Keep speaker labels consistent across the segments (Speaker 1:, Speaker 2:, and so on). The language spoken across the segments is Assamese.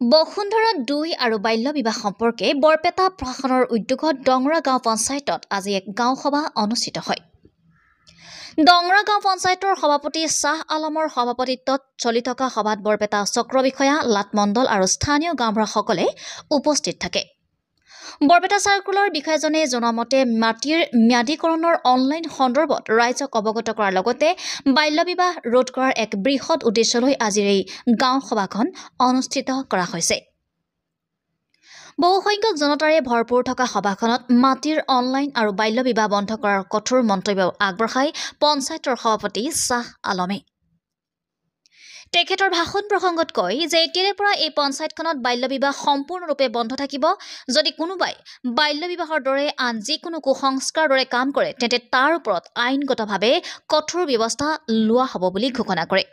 Speaker 1: বসুন্ধৰা 2 আৰু বাল্য বিবাহ সম্পৰ্কে বৰপেটা প্ৰশাসনৰ উদ্যোগত দংৰা গাঁও পঞ্চায়তত আজি এক গাঁও সভা অনুষ্ঠিত হয়। দংৰা গাঁও পঞ্চায়তৰ সভাপতি শ্বাহ আলমৰ সভাপতিত্বত চলি থকা সভাত বৰপেটা চক্ৰ বিষয়া লাট মণ্ডল আৰু স্থানীয় গাঁওবুঢ়াসকলে উপস্থিত থাকে। বৰপেটা চাৰ্কুলৰ বিষয়াজনে জনোৱা মতে মাটিৰ ম্যাদীকৰণৰ অনলাইন সন্দৰ্ভত ৰাইজক অৱগত কৰাৰ লগতে বাল্য বিবাহ ৰোধ কৰাৰ এক বৃহৎ উদ্দেশ্য লৈ আজিৰ এই গাঁও সভাখন অনুষ্ঠিত কৰা হৈছে। বহুসংখ্যক জনতাৰে ভৰপূৰ থকা সভাখনত মাটিৰ অনলাইন আৰু বাল্য বিবাহ বন্ধ কৰাৰ কঠোৰ মন্তব্য আগবঢ়াই পঞ্চায়তৰ সভাপতি শ্বাহ আলমে। তেখেতৰ ভাষণ প্ৰসংগত কয় যে এতিয়াৰে পৰা এই পঞ্চায়তখনত বাল্য বিবাহ সম্পূৰ্ণৰূপে বন্ধ থাকিব। যদি কোনোবাই বাল্য বিবাহৰ দৰে আন যিকোনো কুসংস্কাৰৰ দৰে কাম কৰে তেন্তে তাৰ ওপৰত আইনগতভাৱে কঠোৰ ব্যৱস্থা লোৱা হ'ব বুলি ঘোষণা কৰে।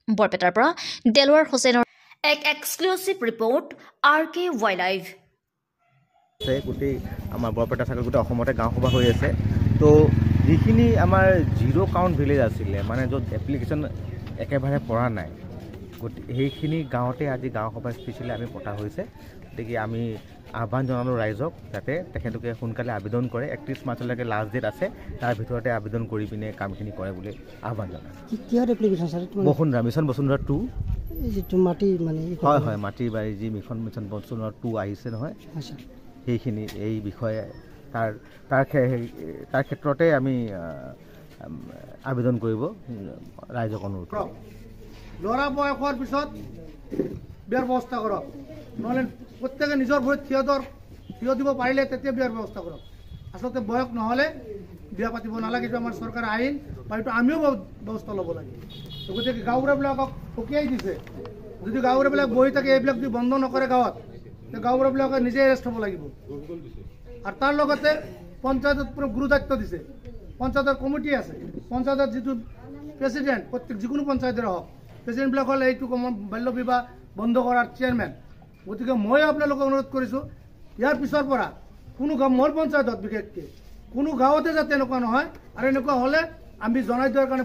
Speaker 1: বৰপেটাৰ পৰা দেলোৱাৰ হুছেইনৰ এক exclusive report, R K Y live.
Speaker 2: গোটেই আমাৰ বৰপেটা চাৰ্কল গোটেই অসমতে গাঁও সভা হৈ আছে। তো যিখিনি আমাৰ জিৰ' কাউণ্ট ভিলেজ আছিলে, মানে য'ত এপ্লিকেশ্যন একেবাৰে পৰা নাই, গতিকে সেইখিনি গাঁৱতে আজি গাঁও সভা স্পেচিয়েলি আমি পতা হৈছে। গতিকে আমি আহ্বান জনালোঁ ৰাইজক যাতে তেখেতলোকে সোনকালে আবেদন কৰে। 31 মাৰ্চলৈকে লাষ্ট ডেট আছে, তাৰ ভিতৰতে আবেদন কৰি পিনে কামখিনি কৰে বুলি আহ্বান জনালোঁ।
Speaker 3: কিহৰ এপ্লিকেশ্যন ছাৰ?
Speaker 2: বসুন্ধৰা, মিছন বসুন্ধৰা 2।
Speaker 3: যিটো মাটি মানে?
Speaker 2: হয় হয়, মাটি বাৰী যি মিছন বসুন্ধৰা 2 আহিছে নহয়, সেইখিনি এই বিষয়ে তাৰ তাৰ তাৰ ক্ষেত্ৰতে আমি আবেদন কৰিব ৰাইজক অনুৰোধ।
Speaker 4: ল'ৰা বয়স হোৱাৰ পিছত বিয়াৰ ব্যৱস্থা কৰক, নহ'লে প্ৰত্যেকে নিজৰ ভৰিত থিয় দিব পাৰিলে তেতিয়া বিয়াৰ ব্যৱস্থা কৰক। আচলতে বয়স নহ'লে বিয়া পাতিব নালাগে, এইটো আমাৰ চৰকাৰৰ আইন বা এইটো আমিও ব্যৱস্থা ল'ব লাগে। গতিকে গাঁওবুঢ়াবিলাকক সকীয়াই দিছে, যদি গাঁওবুঢ়াবিলাক বহি থাকে, এইবিলাক যদি বন্ধ নকৰে গাঁৱত, গাঁওবুঢ়াবিলাকে নিজে এৰেষ্ট হ'ব লাগিব। আৰু তাৰ লগতে পঞ্চায়তত পুৰো গুৰু দায়িত্ব দিছে, পঞ্চায়তৰ কমিটি আছে, পঞ্চায়তৰ যিটো প্ৰেচিডেণ্ট, প্ৰত্যেক যিকোনো পঞ্চায়তৰে হওক, প্ৰেচিডেণ্টবিলাক হ'ল এইটো বাল্য বিবাহ বন্ধ কৰাৰ চেয়াৰমেন। গতিকে মই আপোনালোকক অনুৰোধ কৰিছোঁ, ইয়াৰ পিছৰ পৰা কোনো গাঁও, মোৰ পঞ্চায়তত বিশেষকৈ কোনো গাঁৱতে যাতে এনেকুৱা নহয়, আৰু এনেকুৱা হ'লে আমি জনাই দিয়াৰ কাৰণে